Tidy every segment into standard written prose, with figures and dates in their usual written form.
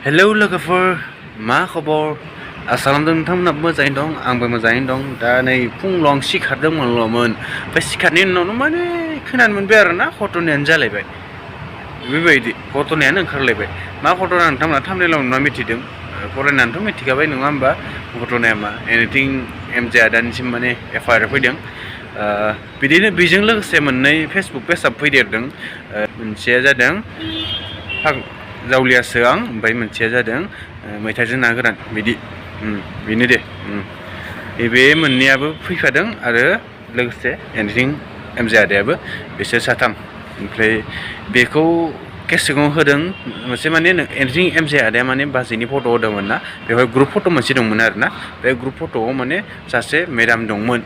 hello लोगोफोर मा खबर आसा खालामदों नोंथांमोनहाबो मोजाङैनो दं आंबो मोजाङैनो दं दा नै फुङाव सिखारदोंमोनल'मोन ओमफ्राय सिखारनायनि उनावनो माने खोनानो मोनबाय आरोना घटनायानो जालायबाय बेबायदि घटनायानो ओंखारलायबाय मा घटना नोंथांमोना थाम्बनेलाव नुना मिथिदों फरायनानैथ' मिथिखाबाय नङा होमबा घटनाया मा एनिथिं एमजे आदानिसिम माने एफआइआर फैदों बिदिनो बेजों लोगोसे मोननै फेसबुक पेजआबो फैदेरदों मोनसेया जादों जावलियासो आं ओमफ्राय मोनसेया जादों मैथाजों ना गोरान बिदि बेनो दे बे मोननैयाबो फैफादों आरो लोगोसे एनिथिं एमजे आदायाबो बिसोर साथाम ओमफ्राय बेखौ केसेटआव होदों मोनसे माने एनिथिं एमजे आदाया माने बाजैनि फट' होदोंमोन ना बेवहाय ग्रुप फट' मोनसे दंमोन आरोना बे ग्रुप फट'आव माने सासे मेडाम दंमोन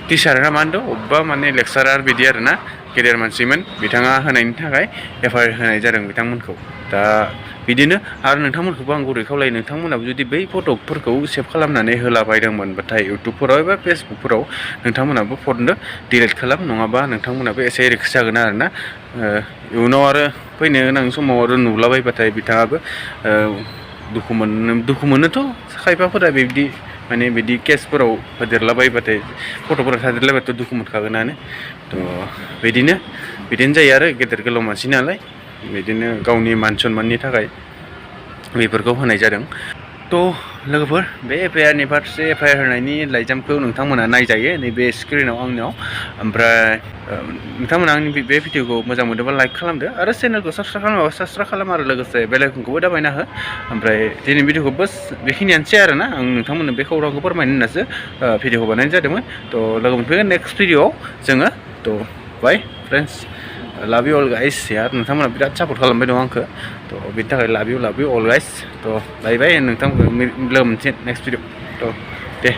टिचार ना मा होनदों अबेबा माने लेक्सारार बिदि आरोना गेदेर मानसिमोन बिथाङा होनायनि थाखाय एफआइआर होनाय जादों बिथांमोनखौ दा बिदिनो आरो नोंथांमोनखौबो आं गुरै खावलायो नोंथांमोनाबो जुदि बै फट'फोरखौ सेभ खालामनानै होलाबायदोंमोनबाथाय इउटुबफोराव एबा फेसबुकफोराव नोंथांमोनाबो फट'नो डिलिट खालाम नङाबा नोंथांमोनाबो एसे रिक्स जागोन आरोना इयुनाव आरो फैनो गोनां समाव आरो नुलाबायबाथाय बिथाङाबो दुखु मोनोथ' खायफाफोरा बिब्दि माने बिदि केसफोराव होदेरलाबायबाथाय फट'फोराव थादेरलायबाथ' दुखु मोनखागोनानो थ' बिदिनो जायो आरो गेदेर गोलाव मानसि नालाय बिदिनो गावनि मान सनमाननि थाखाय बेफोरखौ होनाय जादों थ' लोगोफोर बे एफआइआरनि फारसे एफआइआर होनायनि लाइजामखौ नोंथांमोना नायजायो नैबे स्क्रिनाव आंनियाव ओमफ्राय नोंथांमोना आंनि बे भिडिअखौ मोजां मोनोबा लाइक खालामदो आरो चेनेलखौ साबस्क्राइब खालामाबा साबस्क्राइब खालाम आरो लोगोसे बेल आइकनखौबो दाबायना हो ओमफ्राय दिनै भिडिअखौ बास बेखिनियानोसै आरोना आं नोंथांमोननो बे खौरांखौ फोरमायनो होननासो भिडिअखौ बानायनाय जादोंमोन थ' लोगो मोनफैगोन नेक्स्ट भिडिअआव जोङो थ' बाय फ्रेन्ड्स लाभ इउ अल गाइस यार नोंथांमोना बिराद सापर्ट खालामबाय दं आंखौ थ' बेनि थाखाय लाभ इउ अल गाइस थ' बाय बाय नोंथांमोनखौ लोगो मोनसिगोन नेक्स्ट भिडिअ थ' दे